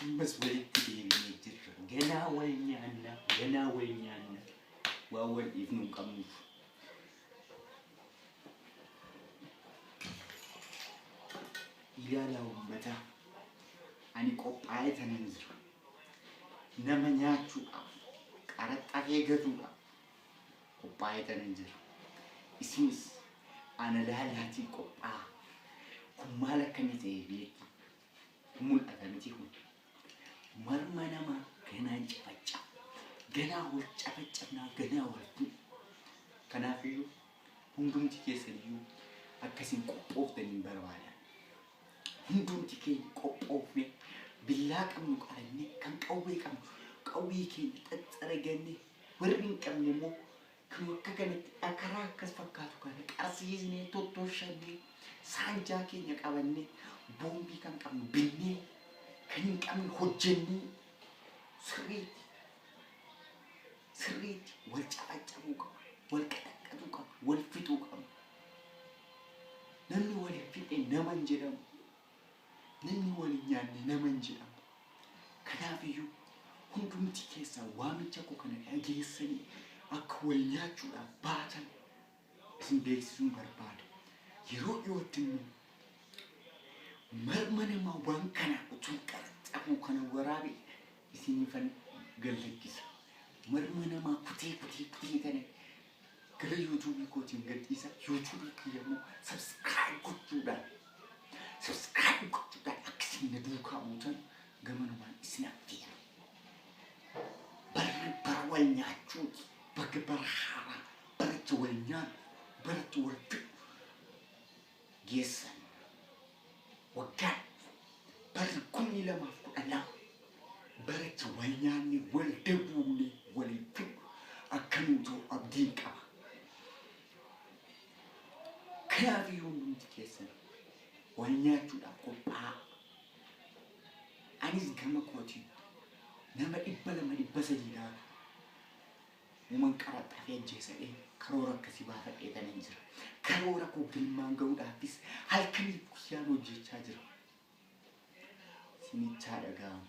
Ammas walitti deebinee jirra. Ganaa wal nyaanna, ganaa wal nyaanna. Waan wal dhiifnu hin qabnuuf. Ilaalaa uummataa, ani qophaa'ee tanan jira. Nama nyaachuudhaaf, qaraxxafee gatuudhaaf qophaa'ee tanan jira. Isinis ana laalaatii qophaa'aa. Kun maal akka inni ta'e beektu? Mul'ata miti kun. Marma namaa ganaan cafaccafa. Ganaa wal cafaccafnaa, ganaa wal du'u. Kanaafiyyuu hundumti keessaniyyuu akkasiin qophooftaniin barbaada. Hundumti keenya qophoofne billaa qabnu qarannee kan qawwee qabnu qawwee keenya xaxxaraganne warri hin qabne immoo kan akka kanatti dhakaraa akkas fakkaatu kana qarsiisnee tottolchannee saanjaa keenya qabannee boombii kan qabnu binnee kan hin qabne hojjennee sirriitti sirriitti wal cafaccafuu qaba, wal qaxaqqaxuu qaba, wal fixuu qaba. Namni wal hin fixne nama hin jedhamu. Namni wal hin nyaanne nama hin jedhamu. Kanaafiyyuu hundumti keessan waamicha koo kana dhageessanii akka wal nyaachuudhaaf baatan isin beeksisuun barbaada. Yeroo dhiyootti immoo marma namaa waan kana utuu qaraxxafuu kana waraabe isiniifan gallakkisa. Marma namaa kutee kutee kutee kana gara yuutuubii kootiin gadhiisa. Yuutuubii kiyya immoo subscribe gochuudhaan subscribe gochuudhaan akka isin na duukaa buutan gamanumaan isin affeera. Barri bara wal nyaachuuti. Baga bara haaraa baratti wal nyaannu baratti wal fixu geessan. Waggaan dhufu barri 2012 baratti wal nyaanne wal daguugne waliin fixnu akka nuu ta'u abdiin qaba. Kanaafiyyuu hundumti keessan wal nyaachuudhaaf qophaa'aa. Anis gama kootiin nama 200 300 dhaatu Uuman qaraxxafee ajjeesadhee karoora akkasii baafadhee tanan jira. Karoora koo galmaan ga'uudhaafis halkaniif guyyaan hojjechaa jira. Sinichaa dhaga'amu.